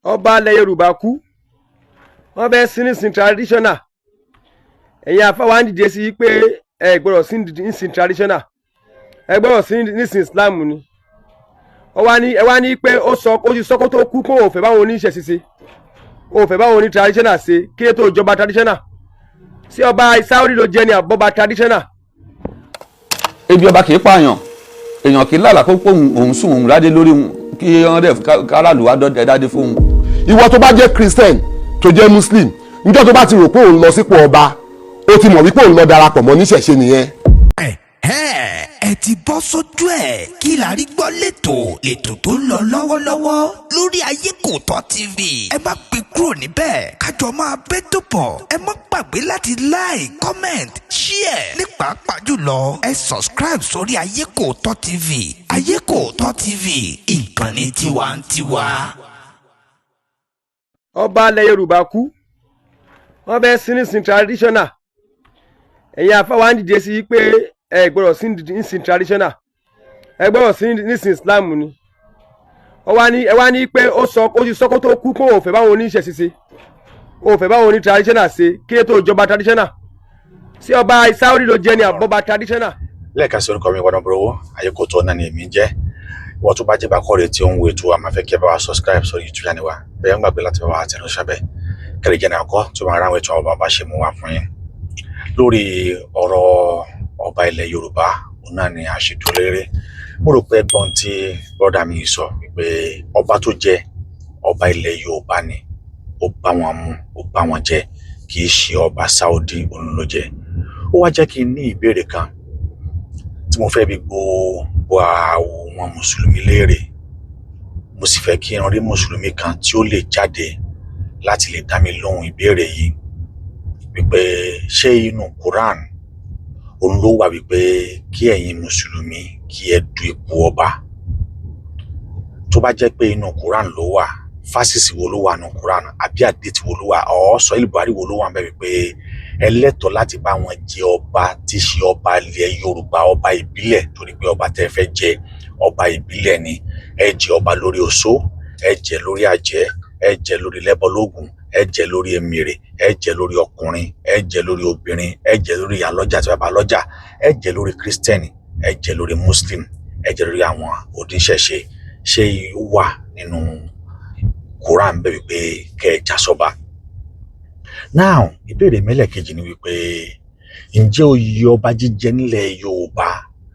Ọba ilẹ̀ Yorùbá kú, wọ́n fẹ́ sin nísìn traditional. Ẹ̀yin àfáà wa ń dìde sí pé ẹ gbọ́dọ̀ sí nísìn traditional, ẹ gbọ́dọ̀ sí nísìn Islam ni. Ó wá ní ẹ wá ní pé ó sọ, ó ti sọ kó tó kú kó òun fẹ́ báwọn oníṣẹ̀ṣe ṣe, òun fẹ́ báwọn oní traditional ṣe. Kí ló tó jọba traditional sí? Ọba Saudi ló jẹ́ ní àbọ̀bá traditional? Ebi ọba kì í pààyàn, èèyàn kì í lálàá kó pòun òun sùn, òun ládé lórí òun, kí wọ́n dẹ̀ káràlú wá dọ́dẹ dádé fóun. Ìwọ tó bá jẹ́ Christian, tó jẹ́ Muslim, níjọ́ tó bá ti rò pé òun lọ sípò ọba, ó ti mọ̀ wípé òun lọ darapọ̀ mọ́ níṣẹ̀ṣe nìyẹn. Ẹ ti bọ́ sójú ẹ̀. Kí la rí gbọ́? Lẹ́tọ̀ tó ń lọ lọ́wọ́lọ́wọ́ lórí Ayé Kò Tọ́ TV. Ẹ má gbé kúrò níbẹ̀, kájọ máa bẹ́ tó bọ̀. Ẹ má gbàgbé láti like, comment, share, ní pàápàá jùlọ ẹ subscribe sórí Ayé Kò Tọ́ TV. Ayé Kò Tọ́ TV, ìkànnì tiwantiwa. Ọba ilẹ̀ Yorùbá kú, wọ́n fẹ́ sin nísìn traditional. Ẹ̀yin àfáà wa ń dìde sí pé ẹ gbọ́dọ̀ sí nísìn traditional, ẹ gbọ́dọ̀ sí nísìn Islam ni. Ó wá ní ẹ wá ní pé ó sọ, ó ti sọ kó tó kú kó òun fẹ́ báwọn oníṣẹ̀ṣe ṣe, òun fẹ́ báwọn oní traditional ṣe. Kí ló tó jọba traditional sí? Ọba Saudi ló jẹ́ ní àbọ̀bá traditional? Lẹ́ẹ̀kan sí, orúkọ mi wọ́n bọ̀rọ̀ owó Ayé Kò Tọ́ náà ni èmi ń jẹ́. Ìwọ tó bá jẹ́ bá kọ́ rẹ̀ tí ó ń wo ètò, àmọ́ fẹ́ kí ẹ bá wa subscribe sórí YouTube channel wa. Bẹ́ẹ̀ ń gbàgbé láti bá wa tẹ̀lé sábẹ́ kẹ́lẹ́ jẹ́ náà kọ́ tó máa ráwọn ètò àwọn bàbá ṣe mú wá fún yín. Lórí ọ̀rọ̀ ọba ilẹ̀ Yorùbá, òun náà ni àṣetò lérè. Mo rò pé ẹgbọ́n tí bọ́dà mi sọ pé ọba tó jẹ ọba ilẹ̀ Yorùbá ni, ó bá wọn mu, ó bá wọn jẹ, kì í ṣe ọba Saudi òun ló jẹ. Ó wá jẹ́ kí n ní ìbéèrè kan tí mo fẹ́ bi gbogbo àwọn mùsùlùmí léèrè. Mo sì fẹ́ kí n rí mùsùlùmí kan tí ó lè jáde láti lè dá mi lóhùn ìbéèrè yìí, wípé ṣé inú Quran òun ló wà wípé kí ẹ̀yin mùsùlùmí kí ẹ du ipò ọba? Tó bá jẹ́ pé inú Quran ló wà, verse wo ló wà nínú Quran, àbí hadith wo ló wà, ọ̀ Sahih Bukhari wo ló wà níbẹ̀ wípé ẹ lẹ́tọ̀ọ́ láti bá wọn jẹ ọba tí ṣe ọba ilẹ̀ Yorùbá, ọba ìbílẹ̀? Torí pé ọba tẹ́ fẹ́ jẹ, ọba ìbílẹ̀ ni. Ẹ jẹ ọba lórí oṣó, ẹ jẹ lórí àjẹ́, ẹ jẹ lórí lẹ́bọlógún, ẹ jẹ lórí emèrè, ẹ jẹ lórí ọkùnrin, ẹ jẹ lórí obìnrin, ẹ jẹ lórí ìyálọ́jà àti bàbá lọ́jà, ẹ jẹ lórí Kírísítẹ́nì, ẹ jẹ lórí Muslim, ẹ jẹ lórí àwọn oníṣẹ̀ṣe. Ṣé ó wà nínú Quran bẹ́ẹ̀ wípé kẹ́ ẹ já sọ́ba? Now, ìbéèrè mẹ́lẹ̀kejì ni wípé, ǹjẹ́ oyè ọba jíjẹ nílẹ̀ Yorùbá,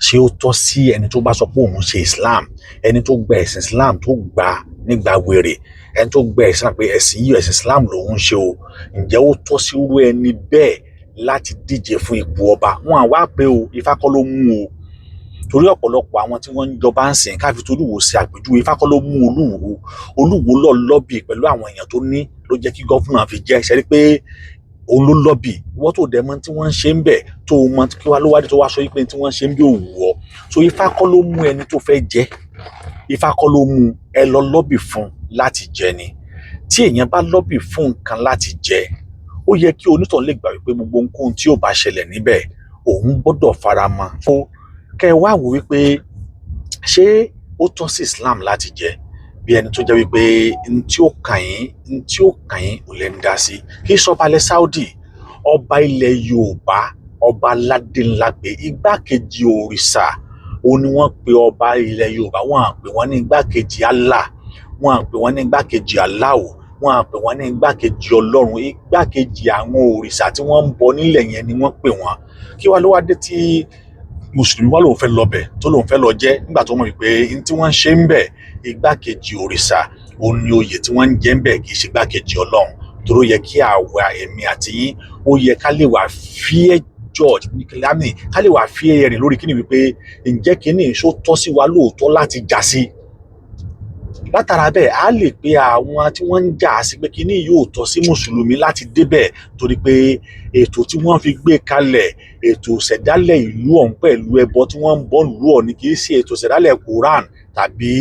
ṣé ó tọ́ sí ẹni tó bá sọ pé òun ṣe Islam, ẹni tó gba ẹ̀sìn Islam, tó gbà nígbà wèrè, ẹni tó gba ẹ̀sìn Islam pé ẹ̀sìn yìí, ẹ̀sìn Islam lòun ṣe o, ǹjẹ́ ó tọ́ sí irú ẹni bẹ́ẹ̀ láti díje fún ipò ọba? Wọn àwa pé o, Ifá kọ́ ló mú o, torí ọ̀pọ̀lọpọ̀ àwọn tí wọ́n ń jọba ń sìn, káfí tó Olúwo ṣe àpèjúwe, Ifá kọ́ ló mú Olúwo. Olúwo lọ lobby pẹ̀lú àwọn èèyàn tó ní ló jẹ́ kí governor fi jẹ́ ṣe rí pé òun ló lobby. Wọ́n tó dẹ̀ mọ̀ tí wọ́n ń ṣe ń bẹ̀, tó mọ̀ kí wá ló wá dé tó wá sọ pé tí wọ́n ń ṣe ń bí òwú ọ. So Ifá kọ́ ló mú ẹni tó fẹ́ jẹ́, Ifá kọ́ ló mú. Ẹ lọ lobby fún láti jẹ ni. Tí èèyàn bá lobby fún nǹkan láti jẹ, ó yẹ kí onítọ̀hún lè gbà wípé gbogbo nǹkan tí ò bá ṣẹlẹ̀ níbẹ̀, òun gbọ́dọ̀ fara mọ́. Fún kẹ́ ẹ wá wò wípé ṣé ó tọ́ sí Islam láti jẹ, bí ẹni tó jẹ́ wípé n tí ó kàn yín, n tí ó kàn yín ò lè ń dá sí. Kì í sọba ilẹ̀ Saudi, ọba ilẹ̀ Yorùbá, ọba aládé ńlá, pé igbákejì òrìṣà òun ni wọ́n pe ọba ilẹ̀ Yorùbá. Wọ́n á pè wọ́n ní igbákejì Allah, wọ́n á pè wọ́n ní igbákejì Aláwò, wọ́n á pè wọ́n ní igbákejì Ọlọ́run. Igbákejì àwọn òrìṣà tí wọ́n ń bọ nílẹ̀ yẹn ni wọ́n pè wọ́n. Kí wá ló wá dé tí mùsùlùmí wá lòun fẹ́ lọ bẹ̀, tó lòun fẹ́ lọ jẹ́, nígbà tó mọ̀ wípé n tí wọ́n ń ṣe ń bẹ̀, igbákejì òrìṣà òun ni oyè tí wọ́n ń jẹ́ ń bẹ̀, kì í ṣe igbákejì Ọlọ́run? Torí ó yẹ kí àwa, èmi àti yín, ó yẹ ká lè wà fair judge, ká lè wà fair rìn lórí kíni, wípé ǹjẹ́ kíní ṣó tọ́ sí wa lóòótọ́ láti jà sí? Látara bẹ́ẹ̀, á lè pe àwọn tí wọ́n ń jà sí pé kíní yóò tọ́ sí mùsùlùmí láti débẹ̀, torí pé ètò tí wọ́n fi gbé kalẹ̀, ètò ìṣẹ̀dálẹ̀ ìlú ọ̀hún pẹ̀lú ẹbọ tí wọ́n ń bọ́ ìlú ọ̀hún ni, kì í ṣe ètò ìṣẹ̀dálẹ̀ Quran tàbí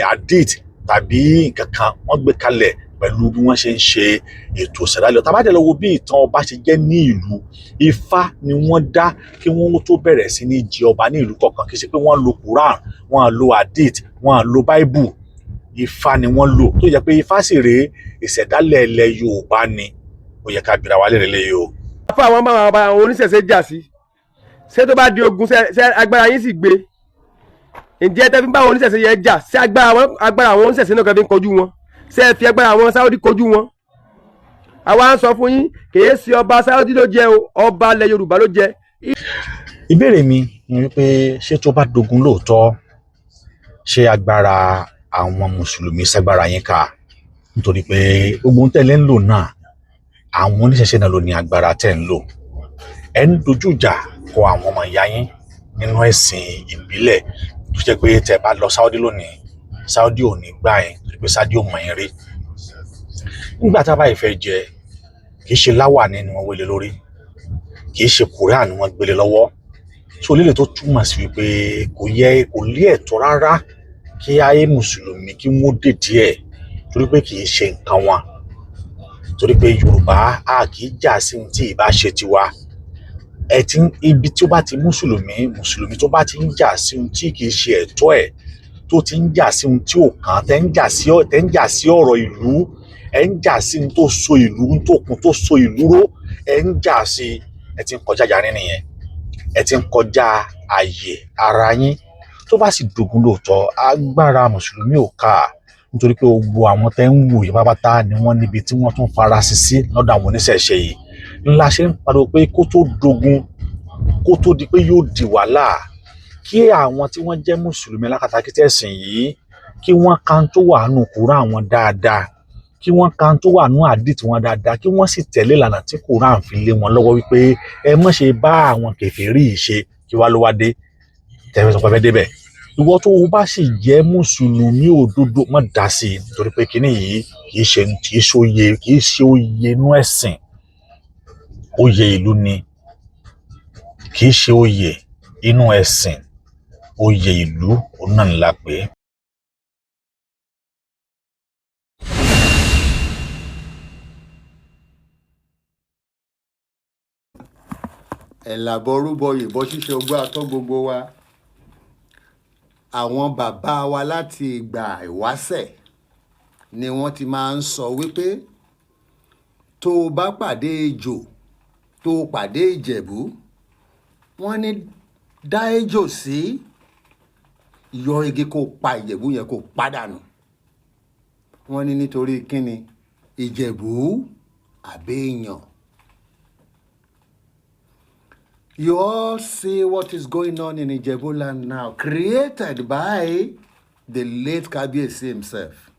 hadith tàbí nǹkan kan. Wọ́n gbé kalẹ̀ pẹ̀lú bí wọ́n ṣe ń ṣe ètò ìṣẹ̀dálẹ̀. Tá bá dẹ̀ lọ wo bí ìtàn ọba ṣe jẹ́ ní ìlú, Ifá ni wọ́n dá kí wọ́n tó bẹ̀rẹ̀ sí ní jẹ ọba ní ìlú kọ̀ọ̀kan. Kì í ṣe pé wọ́n lo Quran, wọ́n lo hadith, wọ́n lo Bible. Ifá ni wọ́n lò, tó yẹ pé Ifá sì rèé, ìṣẹ̀dálẹ̀ ilẹ̀ Yorùbá ni. Ó yẹ ká bira wa léèrè léyìí o. Àfa àwọn bá àwọn oníṣẹ̀ṣe jà sí, ṣé tó bá di ogun, ṣé agbára yín sì gbé? Ǹjẹ́ tẹ́ fi ń bá àwọn oníṣẹ̀ṣe yẹn jà, ṣé agbára àwọn oníṣẹ̀ṣe náà kan fi ń kojú wọn? Ṣé ẹ fi agbára àwọn Sáúdí kojú wọn? Àwa ń sọ fún yín, kìí ṣe ọba Sáúdí ló jẹ o, ọba ilẹ̀ Yorùbá ló jẹ. Ìbéèrè mi ni wípé, ṣé tó bá dogun lóòótọ́, ṣé agbára àwọn mùsùlùmí ságbára yín ká? Nítorí pé gbogbo ohun tẹ́lẹ̀ ń lò náà, àwọn oníṣẹ̀ṣe náà ló ní agbára tẹ́ ń lò. Ẹ̀ ń dojú ìjà kọ àwọn ọmọ ìyá yín nínú ẹ̀sìn ìbílẹ̀, tó jẹ́ pé tẹ́ bá lọ Sáúdí lónìí, Sáúdí ò ní gbà yín, torí pé Sáúdí ò mọ̀ yín rí. Nígbà tá a bá ìfẹ́ jẹ, kì í ṣe láwàní ni wọ́n wélé lórí, kì í ṣe Kùránì ni wọ́n gbélé lọ́wọ́. So lílè tó túmọ̀ sí wípé kò yẹ, kò lé ẹ̀tọ́ rárá kí ayé mùsùlùmí kí wọ́n dèdí ẹ̀, torí pé kì í ṣe nǹkan wọn. Torí pé Yorùbá, a kì í jà sí ohun tí ì bá ṣe tiwa. Ẹ ti ń ibi tí ó bá ti mùsùlùmí, mùsùlùmí tó bá ti ń jà sí ohun tí kì í ṣe ẹ̀tọ́ ẹ̀, tó ti ń jà sí ohun tí ò kàn, tẹ́ ń jà sí ọ̀rọ̀ ìlú, ẹ̀ ń jà sí ohun tó so ìlú, ohun tó kún tó so ìlú ró, ẹ̀ ń jà sí, ẹ ti ń kọjá yarí nìyẹn, ẹ ti ń kọjá àyè ara yín. Tó bá sì dogun lóòótọ́, agbára mùsùlùmí ò ká, nítorí pé gbogbo àwọn tẹ́ ń wò yìí pátápátá ni wọ́n níbi tí wọ́n tún farasin sí lọ́dọ̀ àwọn oníṣẹ̀ṣe yìí. Ńlá ṣe ń pariwo pé kó tó dogun, kó tó di pé yóò di wàhálà, kí àwọn tí wọ́n jẹ́ mùsùlùmí alákatakítí ẹ̀sìn yìí, kí wọ́n kan tó wà nù Kùránì wọn dáadáa, kí wọ́n kan tó wà nù àdìtì wọn dáadáa, kí wọ́n sì tẹ̀lé ìlànà tí Kùránì fi lé wọn lọ́wọ́ wípé ẹ má ṣe bá àwọn kèfèrí yìí ṣe. Kí wá ló wá dé tẹ̀fẹ́ sọ pé fẹ́ débẹ̀? Ìwọ tó o bá sì jẹ́ mùsùlùmí òdodo, má dá sí i, nítorí pé kínní yìí kì í ṣe oyè, kì í ṣe oyè inú ẹ̀sìn, oyè ìlú ni. Kì í ṣe oyè inú ẹ̀sìn, oyè ìlú òun náà ńlá pé. Ẹ̀làbọ̀rúbọ ìbọn ṣíṣe ogbó atọ́ gbogbo wa. Àwọn bàbá wa láti ìgbà ìwáṣẹ̀ ni wọ́n ti máa ń sọ wípé tó o bá pàdé ejò, tó o pàdé Ìjẹ̀bú, wọ́n ní dá ejò sí, yọ igi kó pa Ìjẹ̀bú yẹn, kó pàdánù. Wọ́n ní nítorí kíni? Ìjẹ̀bú àbẹ́yàn. You all see what is going on in Ijebu land now, created by the late Kabiyesi himself,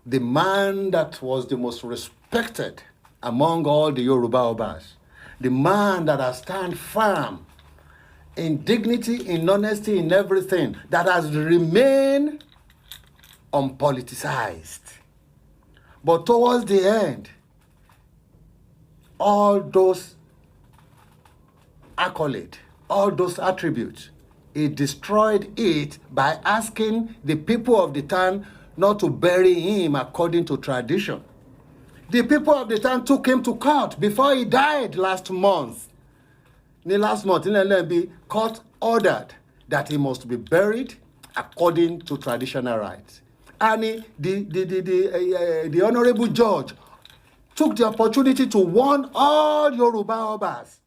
the man that was the most respected among all the Yoruba Obas, the man that has stand firm in dignity, in honesty, in everything, that has remained unpoliticized. But towards the end, all those accolade, all those attributes, he destroyed it by asking the people of the town not to bury him according to tradition. The people of the town took him to court before he died last month. Ní last month, ní LNB, court ordered that he must be buried according to traditional rites. And the honorable judge took the opportunity to warn all Yoruba Obas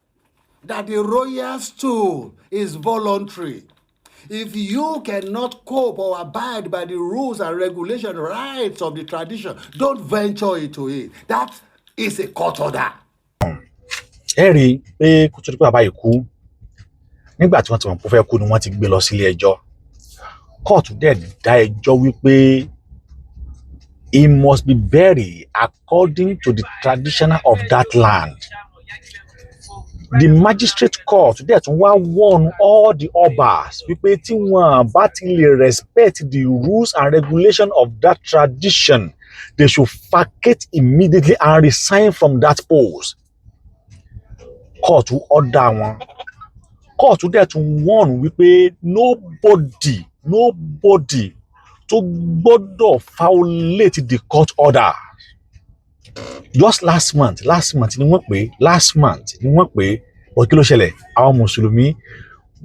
that the royal stool is voluntary. If you cannot cope or abide by the rules and regulation rights of the tradition, don't venture into it. That is a court order. Ẹ rí i pé kó tó di pé bàbá yìí kú, nígbà tí wọ́n ti mọ̀ pé ó fẹ́ kú ni wọ́n ti gbé lọ sílé ẹjọ́. Kóòtù dẹ̀ dá ẹjọ́ wípé he must be buried according to the tradition of that land. The magistrate court dẹ̀ tún wá warn all the obas wípé tí wọ́n bá ti lè respect the rules and regulation of that tradition, they should vacate immediately and resign from that post. Kóòtù order wọn. Kóòtù dẹ̀ tún warn wípé nobody, nobody tó gbọ́dọ̀ violate the court order. Just last month, last month ni wọ́n pè, last month ni wọ́n pè. But kí ló ṣẹlẹ̀? Àwọn mùsùlùmí,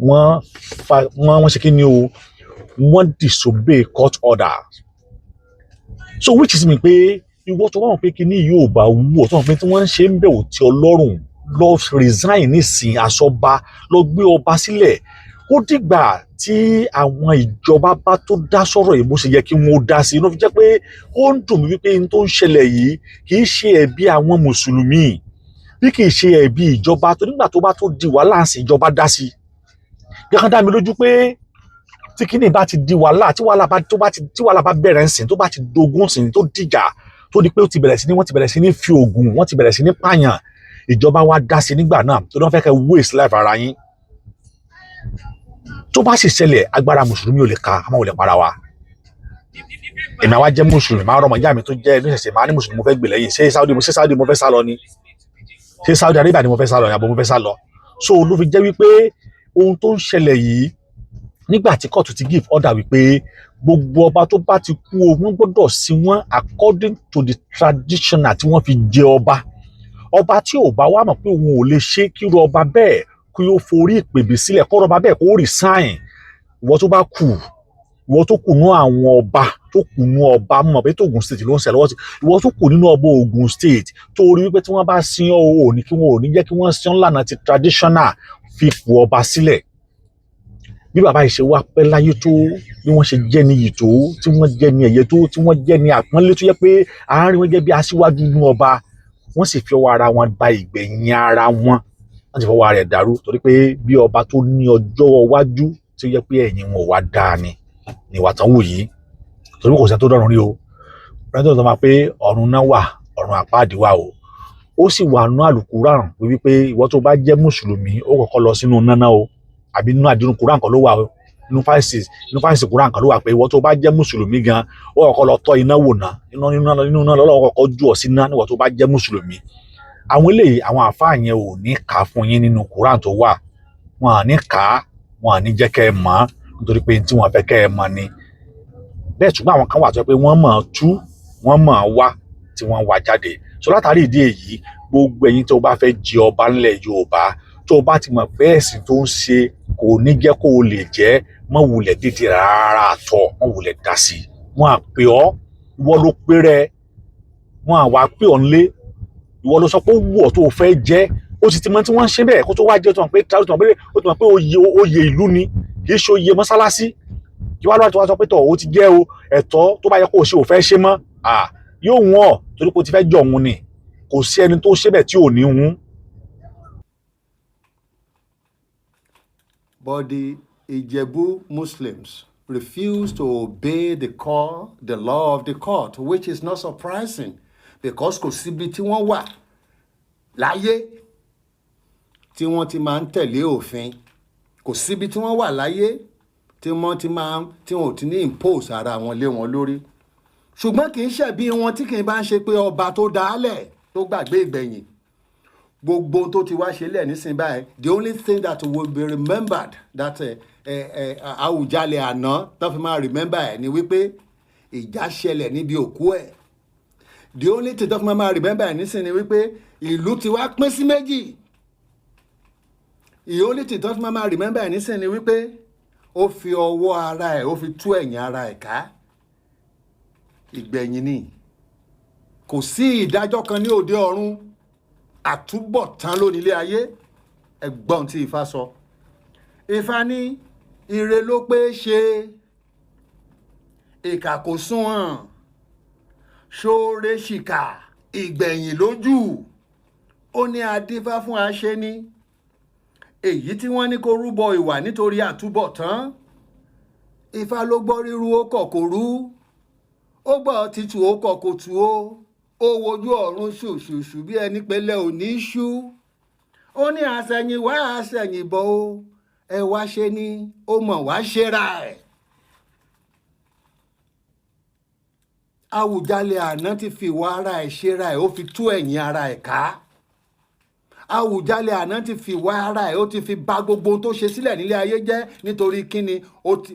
wọ́n fa wọ́n ṣe kí ni o, wọ́n disobey court order. So which is mean pé ìwọ tó wà wọn pé kíní yóò bá wù ọ́, tó wọn pé tí wọ́n ń ṣe ń bẹ̀ ò tí Ọlọ́run, lọ resign nísìn àsọba, lọ gbé ọba sílẹ̀. Ó dìgbà tí àwọn ìjọba bá tó dá sọ̀rọ̀ yìí bó ṣe yẹ kí wọ́n dá sí. Inú fi jẹ́ pé ó ń dùn mí wípé n tó ń ṣẹlẹ̀ yìí kì í ṣe ẹ̀bi àwọn mùsùlùmí, bí kì í ṣe ẹ̀bi ìjọba, tó nígbà tó bá tó di wàhálà ń sìn, ìjọba dá sí. Gẹ́gẹ́ dá mi lójú pé tí kíní bá ti di wàhálà, tí wàhálà bá tó bá ti tí wàhálà bá bẹ̀rẹ̀ ń sìn, tó bá ti dogun sìn, tó dìjà, tó di pé ó ti bẹ̀rẹ̀ sí ní wọ́n ti bẹ̀rẹ̀ sí ní fi oògùn, wọ́n ti bẹ̀rẹ̀ sí ní pààyàn, ìjọba wa dá sí nígbà náà, tó ní wọ́n fẹ́ kẹ́ waste life ara yín. Tó bá sì ṣẹlẹ̀, agbára mùsùlùmí ò lè ka, àmọ́ ò lè para wa. Èmi àwa jẹ́ mùsùlùmí, máa rọmọ ìyá mi tó jẹ́ níṣẹ̀ṣẹ̀, máa ní mùsùlùmí mo fẹ́ gbè lẹ́yìn. Ṣé Saudi mo fẹ́ sá lọ ni? Ṣé Saudi Arabia ni mo fẹ́ sá lọ ni, àbò mo fẹ́ sá lọ? So ló fi jẹ́ wípé ohun tó ń ṣẹlẹ̀ yìí, nígbà tí kóòtù ti give order wípé gbogbo ọba tó bá ti kú o, wọ́n gbọ́dọ̀ sin wọ́n according to the traditional tí wọ́n fi jẹ ọba. Ọba tí ò bá wá mọ̀ pé òun ò lè ṣe, kíru ọba bẹ́ẹ̀ kí ó forí ìpèbí sílẹ̀, kó ọba bẹ́ẹ̀ kó resign. Ìwọ tó bá kù, ìwọ tó kù nú àwọn ọba tó kù nú ọba, mọ̀ pé tó Ògùn State ló ń ṣẹlẹ̀ lọ́wọ́ sí. Ìwọ tó kù nínú ọba Ògùn State tó rí wípé tí wọ́n bá sin ọ́, ò ní kí wọ́n ò ní jẹ́ kí wọ́n sin ọ́ lànà ti traditional, fipò ọba sílẹ̀. Bí bàbá yìí ṣe wá pẹ́ láyé tó, bí wọ́n ṣe jẹ́ ní iyì tó, tí wọ́n jẹ́ ní ẹ̀yẹ tó, tí wọ́n jẹ́ ní àpọ́nlé, tó yẹ pé àárín wọn jẹ́ bí aṣíwájú inú ọba, wọ́n sì fi ọwọ́ ara wọn ba ìgbẹ̀yìn ara wọn, wọ́n sì fọwọ́ ara ẹ̀ dàrú, torí pé bí ọba tó ní ọjọ́ iwájú tí ó yẹ pé ẹ̀yìn wọn ò wá dáa ni ìwà tán wù yìí, torí kò sẹ́ni tó dọ̀run rí o. Rẹ́ńtọ́ tó máa pé ọ̀run náà wà, ọ̀run àpáàdì wà o. Ó sì wà nú àlùkùrán wípé ìwọ tó bá jẹ́ mùsùlùmí, ó kọ́kọ́ lọ sínú náná o. Àbí nínú àdínú Kùrán kan ló wà o, nínú fáìsì Kùrán kan ló wà pé ìwọ tó bá jẹ́ mùsùlùmí gan, ó kọ́kọ́ lọ tọ́ iná wò ná, iná nínú náà lọ́wọ́ kọ́kọ́ jù ọ́ sí ná níwọ tó bá jẹ́ mùsùlùmí. Àwọn eléyìí, àwọn àfáà yẹn ò ní kà á fún yín nínú Kùrán tó wà. Wọn à ní kà á, wọn à ní jẹ́ kẹ́ ẹ mọ̀ á, nítorí pé tí wọ́n fẹ́ kẹ́ ẹ mọ̀ ni bẹ́ẹ̀. Ṣùgbọ́n àwọn kan wà tó yẹ pé wọ́n mọ̀ ọ́n tú, wọ́n mọ̀ ọ́n wá, tí wọ́n wá jáde. So látàrí ìdí èyí, gbogbo ẹ̀yin tó bá fẹ́ jẹ ọba ńlẹ̀ Yorùbá, tó bá ti mọ̀ pé ẹ̀sìn tó ń ṣe kò ní jẹ́ kó o lè jẹ́, mọ́ wulẹ̀ dídì rárá àtọ̀, mọ́ wulẹ̀ dá sí i. Wọ́n á pè ọ́, ìwọ ló pé rẹ, wọ́n á wá pè ọ́ ńlé. Ìwọ ló sọ pé ó wù ọ́ tó o fẹ́ jẹ́. Ó sì ti mọ tí wọ́n ń ṣe bẹ́ẹ̀ kó tó wá jẹ́. Tó mọ̀ pé ó ti mọ̀ pé oyè ìlú ni, kì í ṣe oyè mọ́sálásí. Kí wàá lọ́wọ́ tó wá sọ pé tọ̀ ó ti jẹ́ o, ẹ̀tọ́ tó bá yẹ kó o ṣe ò fẹ́ ṣe mọ́, yóò wọ́n ọ̀ torí pé o ti fẹ́ jọ òun ni. Kò sí ẹni tó ṣe bẹ́ẹ̀ tí ò ní hun. But the Ijebu Muslims refused to obey the call, the law of the court, which is not surprising because kò síbi tí wọ́n wà láyé tí wọ́n ti máa ń tẹ̀lé òfin. Kò síbi tí wọ́n wà láyé tí wọ́n ti máa tí wọ́n ò ti ní impose ara wọn lé wọn lórí. Ṣùgbọ́n kì í ṣẹ̀bi wọn, tí kì í bá ń ṣe pé ọba tó dálẹ̀ tó gbàgbé ìgbẹ̀yìn gbogbo tó ti wá ṣe lẹ̀ nísìnyí báyìí. The only thing that will be remembered that Àwùjalẹ̀ àná tó fi máa remember ẹ̀ ni wípé ìjà ṣẹlẹ̀ níbi òkú ẹ̀. The only thing tó fi máa remember ẹ̀ nísìnyí ni wípé ìlú ti wá pín sí méjì. The only thing tó fi máa remember ẹ̀ nísìnyí ni wípé ó fi ọwọ́ ara ẹ̀, ó fi tú ẹ̀yìn ara ẹ̀ ká. Ìgbẹ̀yìn ni. Kò sí ìdájọ́ kan ní òde ọ̀run, àtúbọ̀tán lónílé ayé. Ẹ̀gbọ́n tí Ifá sọ, Ifá ní ire ló pé ṣe, ìkà kò sunwọ̀n, ṣoore ṣìkà, ìgbẹ̀yìn lójú. Ó ní adífá fún aṣeni, èyí tí wọ́n ní kó rúbọ ìwà nítorí àtúbọ̀tán. Ifá ló gbọ́ ríru, ó kọ̀ kò rú, ó gbọ́ títù, ó kọ̀ kò tù, ó wojú ọ̀run ṣùṣùṣù bí ẹni pẹ̀lẹ́ ò ní ṣú. Ó ní àṣẹ̀yìnwá àṣẹ̀yìnbọ̀ o, ẹ wá ṣe ni ó mọ̀ wá ṣera ẹ̀. Àwùjalẹ̀ àná ti fi ìwà ara ẹ̀ ṣera ẹ̀, ó fi tú ẹ̀yìn ara ẹ̀ ká. Àwùjalẹ̀ àná ti fi ìwà ara ẹ̀, ó ti fi ba gbogbo ohun tó ṣe sílẹ̀ nílé ayé jẹ́. Nítorí kíni? Ó ti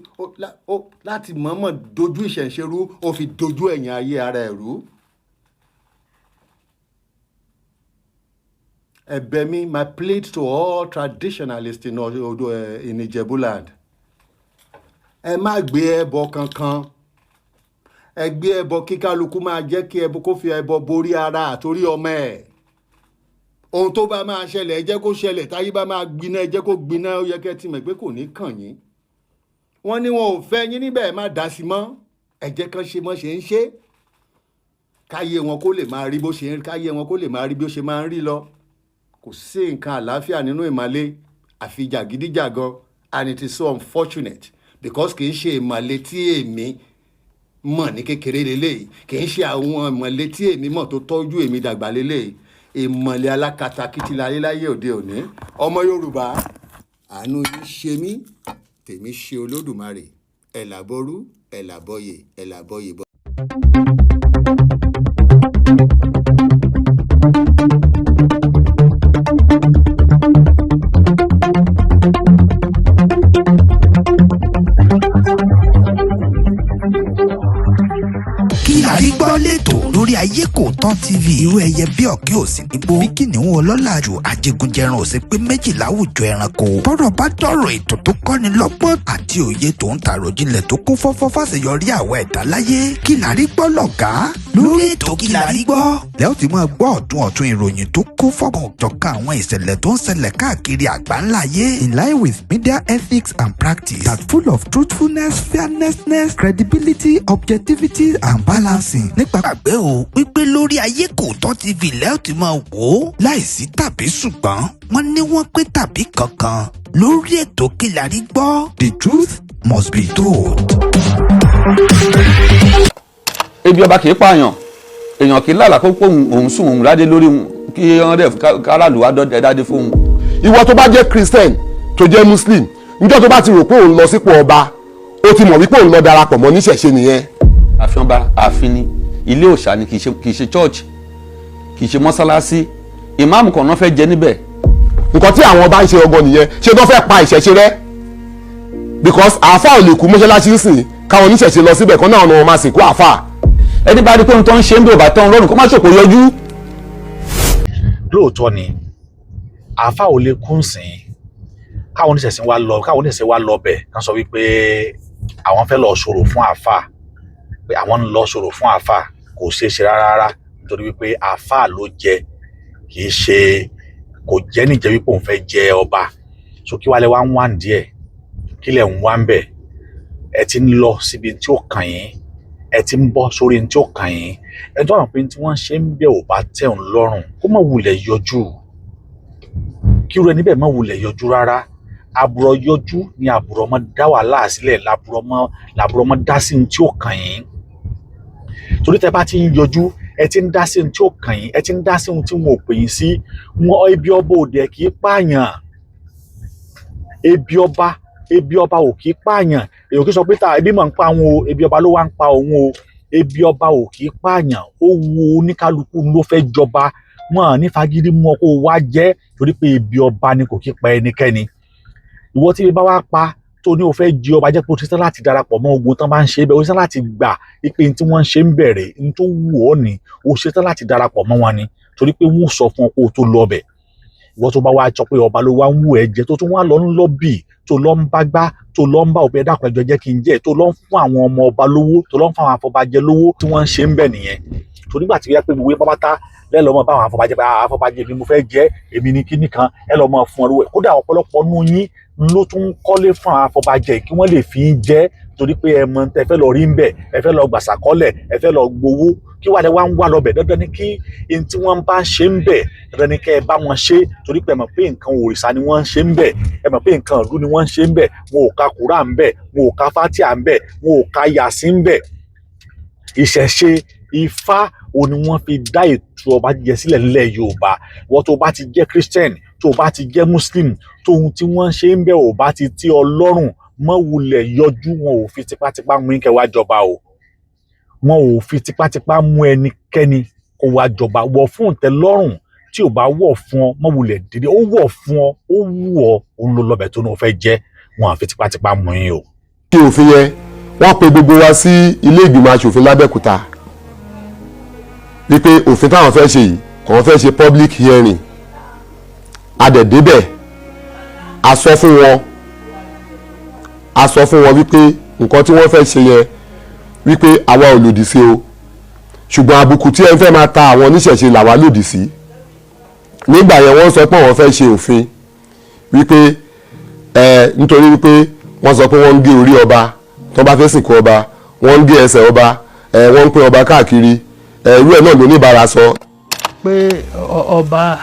ó láti mọ̀ọ́mọ̀ dojú ìṣẹ̀ṣe rú, ó fi dojú ẹ̀yìn ayé ara ẹ̀ rú. Ẹ̀bẹ̀ mi, my plea to all traditionalists in Ijebuland, ẹ má gbé ẹbọ kankan, Ẹgbẹ́ ẹbọ kí kálukú máa jẹ́ kí ẹbọ kó fi ẹbọ borí ara àtorí ọmọ ẹ̀. Ohun tó bá máa ṣẹlẹ̀, ẹ jẹ́ kó ṣẹlẹ̀. Táyé bá máa gbiná, ẹ jẹ́ kó gbiná. Ó yẹ kẹ́ ti mọ̀ pé kò ní kàn yín. Wọ́n ní wọn ò fẹ́ yín níbẹ̀, ẹ má dá sí mọ́. Ẹ jẹ́ kán ṣe mọ́ ṣe ń ṣe, káyé wọn kó lè máa rí bó ṣe ń káyé wọn kó lè máa rí bí ó ṣe máa ń rí lọ. Kò sí nǹkan àlàáfíà nínú Ìmàle àfi jàgídíjàgan, and it is so unfortunate because kì í ṣe Ìmàle tí èmi mọ̀ ní kékeré lélẹ́yìí, kì í ṣe àwọn Ìmàle tí èmi mọ̀ tó tọ́jú èmi dàgbà lélẹ́yìí. Ìmàle alákatakítí láyé láyé òde òní. Ọmọ Yorùbá, àánú yín ṣe mí, tèmi ṣe Olódùmarè. Ẹ̀ làbọ̀rú, ẹ̀ làbọ̀yè, ẹ̀ làbọ̀yè bọ̀. Kí la rí gbọ́ lẹ́tọ̀ lórí Ayé Kò Tán TV. Irú ẹyẹ bí ọ̀kẹ́ ò sí nígbó, bí kìnìún ọlọ́lá jù, ajégunjẹran ò sí pé méjì láwùjọ ẹranko. Bọ́rọ̀ bá dọ̀rọ̀, ètò tó kọ́ni lọ́gbọ́n àti òye tó ń tàròjinlẹ̀ tó kún fọ́fọ́ fàṣeyọrí àwọn ẹ̀dá láyé. Kí la rí gbọ́ lọ̀gá lórí ètò Kí la rí gbọ́ lẹ́ ó ti máa gbọ́ ọ̀tún ọ̀tún ìròyìn tó kún fọ́kàn ọ̀jọ̀kan, àwọn ìṣẹ̀lẹ̀ tó ń ṣẹlẹ̀ káàkiri àgbáńlá ayé, in line with media ethics and practice that full of truthfulness, fairness, credibility, objectivity and balancing. Nípa gbàgbé o wípé lórí Ayé Kò Tán TV lẹ́ ó ti máa wò ó láìsí tàbí ṣùgbọ́n, wọ́n ní wọ́n pé tàbí kankan lórí ètò Kí la rí gbọ́. The truth must be told. Ebi ọba kì í pààyàn, èèyàn kì í lálàá kó pòun òun sùn òun ládé lórí òun, kí wọ́n dẹ̀ káràlú wá dọ́dẹ dádé fóun. Ìwọ tó bá jẹ́ Christian, tó jẹ́ Muslim, níjọ́ tó bá ti rò pé òun lọ sípò ọba, ó ti mọ̀ wípé òun lọ darapọ̀ mọ́ níṣẹ̀ṣe nìyẹn. Ààfin ọba, ààfin ni, ilé òòṣà ni, kì í ṣe church, kì í ṣe mọ́sálásí. Ìmáàmù kan náà fẹ́ jẹ níbẹ̀. Nǹkan tí àwọn ọba ń ṣe ọgọ nìyẹn. Ṣé tó fẹ́ pa ìṣẹ̀ṣe rẹ́? Because àáfà ò lè kú mọ́ṣáláṣí ń sìn, káwọn oníṣẹ̀ṣe lọ síbẹ̀ kan náà ọ̀nà wọn máa sìnkú àáfà. Ẹni bá rí pé ohun tó ń ṣe ń bí ò bá tán lọ́rùn, kó má ṣòkò yọjú. Lóòótọ́ ni àáfà ò lè kún sìn káwọn oníṣẹ̀ṣe wá lọ bẹ̀, kán sọ wípé àwọn fẹ́ lọ sọ̀rọ̀ fún àáfà, pé àwọn ń lọ sọ̀rọ̀ fún àáfà. Kò ṣeé ṣe rárá rárá, nítorí wípé àáfà ló jẹ, kì í ṣe kò jẹ́ níjẹ́ wípé òun fẹ́ jẹ ọba. So kí wàá lẹ wá ń wá díẹ̀, kí lẹ̀ ń wá ń bẹ̀? Ẹ ti ń lọ síbi tí ó kàn yín, ẹ ti ń bọ́ sórí tí ó kàn yín. Ẹ tó àwọn pé tí wọ́n ṣe ń bẹ̀ ò bá tẹ̀ ń lọ́rùn, kó má wulẹ̀ yọjú, kí irú ẹni bẹ́ẹ̀ má wulẹ̀ yọjú rárá. Àbùrọ̀ yọjú ni àbùrọ̀ mọ́ dá wàhálà sílẹ̀, làbùrọ̀ mọ́ dá sí ní tí ó kàn yín, torí tẹ bá ti ń yọjú, ẹ ti ń dá sí ní tí ó kàn yín, ẹ ti ń dá sí ohun tí wọn ò pè yín sí. Wọn ebi ọba òde kì í pààyàn, ebi ọba ò kì í pààyàn. Èèyàn kì í sọ pé ta ebi máa ń pa òun o, ebi ọba ló wá ń pa òun o. Ebi ọba ò kì í pààyàn. Ó wu oníkálukú ló fẹ́ jọba, wọn à ní fagídí mú ọ kó o wá jẹ́, torí pé ebi ọba ni kò kí pa ẹnikẹ́ni. Ìwọ tí ebi bá wá pa tó ní o fẹ́ jẹ ọba, jẹ́ pé o ti tán láti darapọ̀ mọ́ ogun tán bá ń ṣe bẹ́ẹ̀, o ti tán láti gbà pé ní tí wọ́n ń ṣe ń bẹ̀rẹ̀ ní tó wù ọ́ ni, o ṣe tán láti darapọ̀ mọ́ wọn ni, torí pé wọ́n sọ fún ọ kó o tó lọ bẹ̀. Ìwọ tó bá wá sọ pé ọba ló wá ń wù ẹ́ jẹ, tó tún wá lọ ń lọ́bì, tó lọ ń bá gbá, tó lọ ń bá òbí, ẹ̀dá kan ẹjọ́ jẹ́ kí n jẹ́, tó lọ ń fún àwọn ọmọ ọba lówó, tó lọ ń fún àwọn afọbajẹ lówó, tí wọ́n ń ṣe ń bẹ̀ nìyẹn. Torí nígbà tí wọ́n pé gbogbo pápátá lẹ́lọ́mọ bá àwọn afọbajẹ pé afọbajẹ mi mo fẹ́ jẹ́, èmi ní kíní kan, ẹ lọ́ mọ fún ọ lówó. Kódà ọ̀pọ̀lọpọ̀ nú yín ló tún kọ́lé fún àwọn afọbajẹ kí wọ́n lè fi ń jẹ́, torí pé ẹ mọ ẹ fẹ́ lọ rí ń bẹ̀, ẹ fẹ́ lọ gbàsàkọ́lẹ̀, ẹ fẹ́ lọ gbowó. Kí wàá lẹ wá ń wá lọ bẹ̀? Dandan ni kí n tí wọ́n bá ṣe ń bẹ̀, dandan ni kẹ́ ẹ bá wọn ṣe, torí pé ẹ mọ̀ pé nǹkan òrìṣà ni wọ́n ń ṣe ń bẹ̀, ẹ mọ̀ pé nǹkan ìlú ni wọ́n ń ṣe ń bẹ̀. Wọn ò ka Kùránì ń bẹ̀, wọn ò ka Fátíà ń bẹ̀, wọn ò ka Yàsín ń bẹ̀. Ìṣẹ̀ṣe, Ifá òun ni wọ́n fi dá ètò ọba jíjẹ sílẹ̀ nílẹ̀ Yorùbá. Wọ́n tó bá ti jẹ́ Christian, tó bá ti jẹ́ Muslim, tóhun tí wọ́n ṣe ń bẹ̀ ò bá ti tí Ọlọ́run, mọ́ wulẹ̀ yọjú. Wọn ò fi tipátipá mú kẹ́ wá jọba o. Wọn ò fi tipátipá mú ẹnikẹ́ni kó wá jọba. Wọ̀ fún ìtẹ́lọ́rùn, tí ò bá wọ̀ fún ọ, mọ́ wulẹ̀ dédé. Ó wọ̀ fún ọ, ó wù ọ, òun ló lọ́bẹ̀ tó ní o fẹ́ jẹ́. Wọn à fi tipátipá mú yín o. Kí òfin yẹn, wọ́n pe gbogbo wa sí ilé ìgbìmọ̀ asòfin lábẹ́òkúta wípé òfin táwọn fẹ́ ṣe yìí, àwọn fẹ́ ṣe public hearing. A dẹ̀ débẹ̀, a sọ fún wọn wípé nǹkan tí wọ́n fẹ́ ṣe yẹn Wípé àwa ò lòdì sí o, ṣùgbọ́n àbùkù tí ẹ fẹ́ máa ta àwọn oníṣẹ̀ṣe làwa lòdì sí. Nígbà yẹn, wọ́n sọ pé wọ́n fẹ́ ṣe òfin wípé ẹ nítorí wípé wọ́n sọ pé wọ́n ń gé orí ọba tó bá fẹ́ sìnkú ọba, wọ́n ń gé ẹsẹ̀ ọba, ẹ wọ́n ń pín ọba káàkiri. Ẹ irú ẹ̀ náà ló ní ìbára sọ. Pé ọba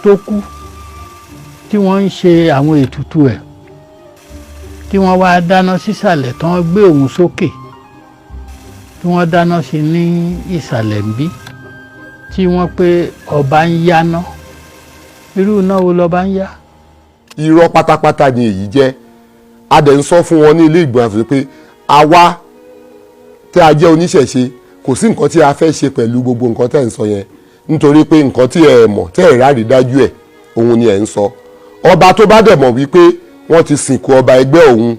tó kú tí wọ́n ń ṣe àwọn ètùtù ẹ̀, tí wọ́n wá dáná sísàlẹ̀, tí wọ́n gbé òun sókè, tí wọ́n dáná sí ní ìsàlẹ̀ ń bí, tí wọ́n pé ọba ń yáná, irú iná wo lọba ń yá? Irọ́ pátápátá ni èyí jẹ́. A dẹ̀ ń sọ fún wọn ní ilé ìgbìmọ̀ àfihàn pé àwa tí a jẹ́ oníṣẹ̀ṣe, kò sí nǹkan tí a fẹ́ ṣe pẹ̀lú gbogbo nǹkan tẹ́ ń sọ yẹn, nítorí pé nǹkan tí ẹ mọ̀, tẹ́ ẹ̀ rárí dájú ẹ̀, òun ni ẹ̀ ń sọ. Ọba tó bá dẹ̀ mọ̀ wípé wọ́n ti sìnkú ọba ẹgbẹ́ òun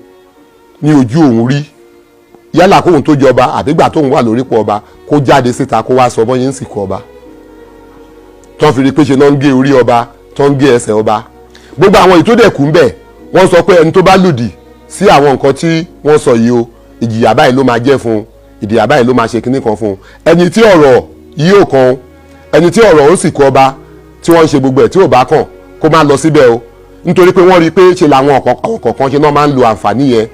ní ojú òun rí, yálà kóun tó jọba àbígbà tóun wà lórípò ọba, kó jáde síta, kó wá sọ bọ́n yẹn ń sìnkú ọba, tó fi rí pé ṣe náà ń gé orí ọba, tó ń gé ẹsẹ̀ ọba. Gbogbo àwọn èyí tó dẹ̀ kú ń bẹ̀, wọ́n sọ pé ẹni tó bá lòdì sí àwọn nǹkan tí wọ́n sọ yìí o, ìjìyà báyìí ló máa jẹ́ fún un, ìjìyà báyìí ló máa ṣe kinní kan fún un. Ẹni tí ọ̀rọ̀ yìí ò kan, ẹni tí ọ̀rọ̀ ó sì kú ọba tí wọ́n ń ṣe gbogbo ẹ̀ tí ò bá kàn, kó má lọ síbẹ̀ o, nítorí pé wọ́n rí i pé ṣe làwọn kọ̀ọ̀kan ṣe náà máa ń lo àǹfààní yẹn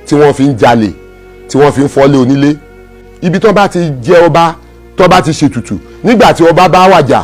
tí wọ́n fi ń jalè, tí wọ́n fi ń fọ́lé onílé, ibi tó bá ti jẹ ọba, tó bá ti ṣètùtù, nígbà tí ọba bá wàjà.